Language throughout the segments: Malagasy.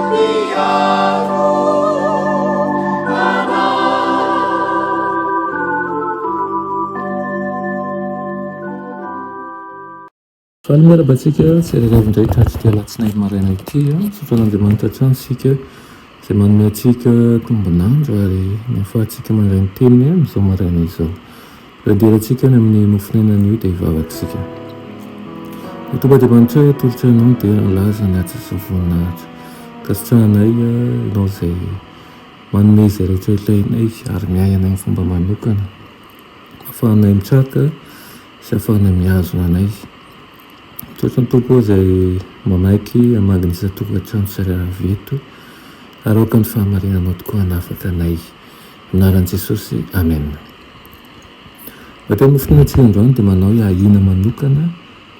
Mpiaro anay. Faly miarahaba antsika tsirairay avy indray tatr'ity alatsinainy maraina ity. Misaotra an'Andriamanitra hatrany isika izay manome antsika tombon'andro ary ny ahafahantsika mandray ny teniny amin'izao maraina izao. Raha hidirantsika any amin'ny mofon'aina anio dia hivavaka isika. Ry Tompo Andriamanitra ô, atolotra Anao ny dera, ny laza, ny haja sy ny voninahitra. Ankasitrahanay Ianao izay manome izay rehetra ilainay ary miahy anay amin'ny fomba manokana. Ahafahanay mitraka sy ahafahanay mihazona anay. Misaotra ny Tompo izay manaiky hamangy ny isan-tokantrano tsirairay avy eto ary aoka ny fahamarinanao tokoa hanafaka anay. Anaran'i Jesosy, Amen. Raha teny noforonantsika androany dia manao hoe ahiana manokana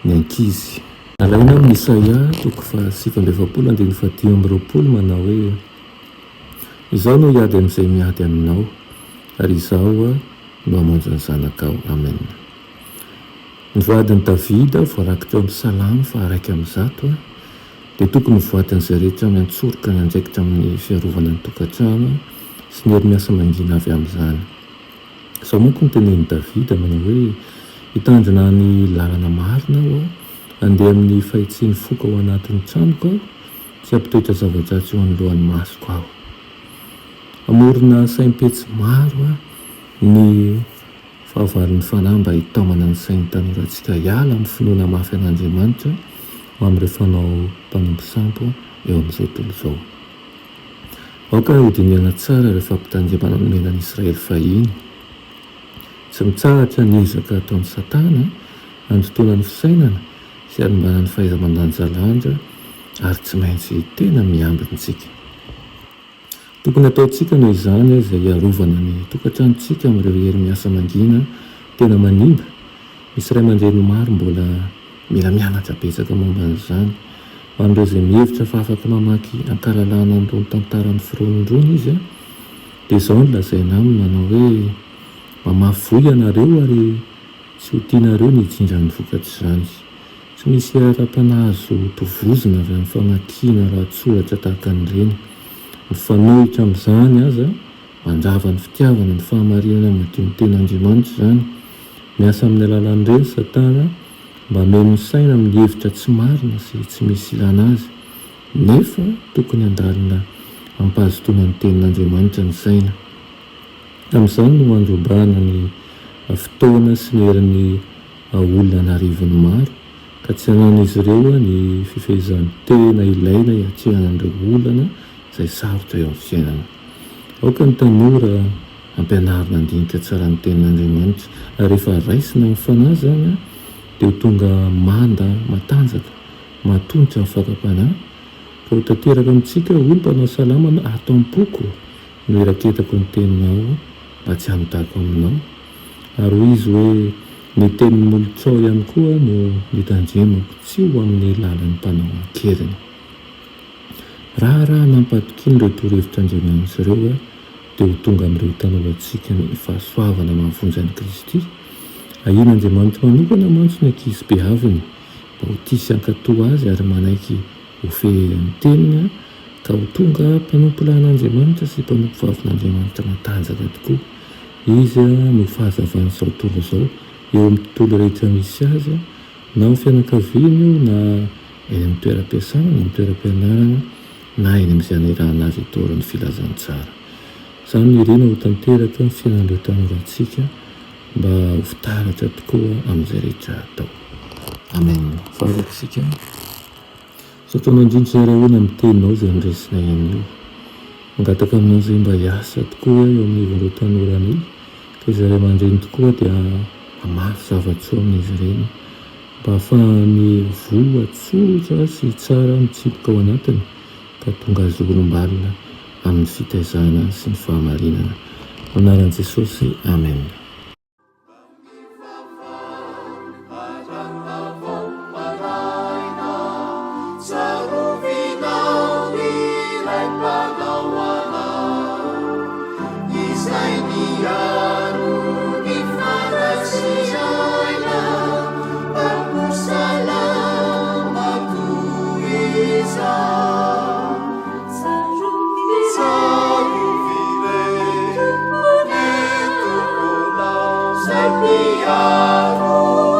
ny ankizy. Alaina amin'ny Isaia toko faha 49 andininy faha 25 manao hoe, Izaho no hiady amin'izay miady aminao, ary Izaho no hamonjy ny zanakao. Amen. Ny voadin'i Davida, voarakitra ao amin'ny Salamo faha 101, dia tokony ho voadin'izay rehetra miantsoroka ny andraikitra amin'ny fiarovana ny tokantrano sy ny hery miasa mangina avy amin'izany. Izao manko no tenenin'i Davida, manao hoe, Hitandrina ny lalana marina aho, handeha amin'ny fahitsian'ny foko ao anatin'ny tranoko aho, tsy hampitoetra zava-dratsy eo anoloan'ny masoko aho. Hamorona saim-petsy maro ny. Fahavalon'ny fanahy mba hitaomana ny sain'ny tanorantsika hiala amin'ny finoana mafy an'Andriamanitra ho amin'ireo fanao mpanompo sampy eo amin'izao tontolo izao. Aoka hodinihana tsara ireo fampitandremana nomena an'i Israely fahiny. Tsy mitsahatra ny ezaka ataon'i Satana handotoana ny fisainana sy hanimbana ny fahaiza-mandanjalanja ary tsy maintsy tena miambina isika. Tokony hataontsika noho izany izay hiarovana ny tokantranontsika amin'ireo hery miasa mangina tena manimba. Misy ray aman-dreny maro mbola mila mianatra betsaka momba an'izany. Ho an'ireo izay mihevitra fa afaka mamaky an-kalalahana an'irony tantara noforoniny irony izy, dia izao no lazaina aminy manao hoe, Mamafy voa ianareo ary tsy ho tianareo ny hijinja ny vokatr'izany. Tsy misy ara-panahy azo tovozina avy amin'ny famakiana lahatsoratra tahaka an'ireny. Mifanohitra amin'izany aza, mandrava ny fitiavana ny fahamarinana madio ny Tenin'Andriamanitra izany. Miasa amin'ny alalan'ireny Satana mba hameno ny saina amin'ny hevitra tsy marina sy tsy misy ilana azy. Nefa tokony handalina amim-pahazotoana ny Tenin'Andriamanitra ny saina. Amin'izany no handrobana ny fotoana sy ny herin'ny olona an'arivony maro, ka tsy ananan'izy ireo ny fifehezan-tena ilaina hiatrehana an'ireo olana izay sarotra eo amin'ny fiainana. Aoka ny tanora hampianarina handinika tsara ny Tenin'Andriamanitra, ary rehefa raisina amin'ny fanahy izany, dia ho tonga manda matanjaka, mahatonitra ny fakam-panahy, ka ho tanteraka amintsika, hoy ny mpanao salamo, Ato am-poko no iraketako ny teninao mba tsy hanotako aminao. Ary hoy izy hoe, Ny tenin'ny molotrao ihany koa no nitandremako tsy ho amin'ny lalan'ny mpanao an-keriny. Raharaha nampatokiana ireo torohevitr'Andriamanitra ireo, dia ho tonga amin'ireo tanorantsika ny fahasoavana mahavonjy an'i Kristy. Ahian'Andriamanitra manokana mantsy ny ankizy beaviny mba ho tia sy hankatò Azy ary manaiky ho fehezin'ny teniny ka ho tonga mpanompolahin'Andriamanitra sy mpanompovavin'Andriamanitra matanjaka tokoa. Izy no fahazavan'izao tontolo izao eo amin'ny tontolo rehetra misy azy, na amin'ny fianakaviany io na eny amin'ny toeram-piasana na amin'ny toeram-pianarana na eny amin'izay anirahana azy hitory ny filazantsara. Izany no irina ho tanteraka amin'ny fiainan'ireo tanorantsika mba ho fitaratra tokoa amin'izay rehetra atao. Amen. Vavaka isika. Misaotra anao indrindra izay Ray ô ny amin'ny teninao izay noresinay anio. Mangataka aminao izay mba hiasa tokoa eo amin'ny ivon'ireo tanoranay ka izay ray aman-dreny tokoa dia hamafy zava-tsoa amin'izy ireny mba hahafahan'ny voa tsotra sy tsara mitsipika ao anatiny ka tonga azy olom-balona amin'ny fitaizana sy ny fahamarinana. Amin'ny anaran'i Jesosy, Amen. mpiaro.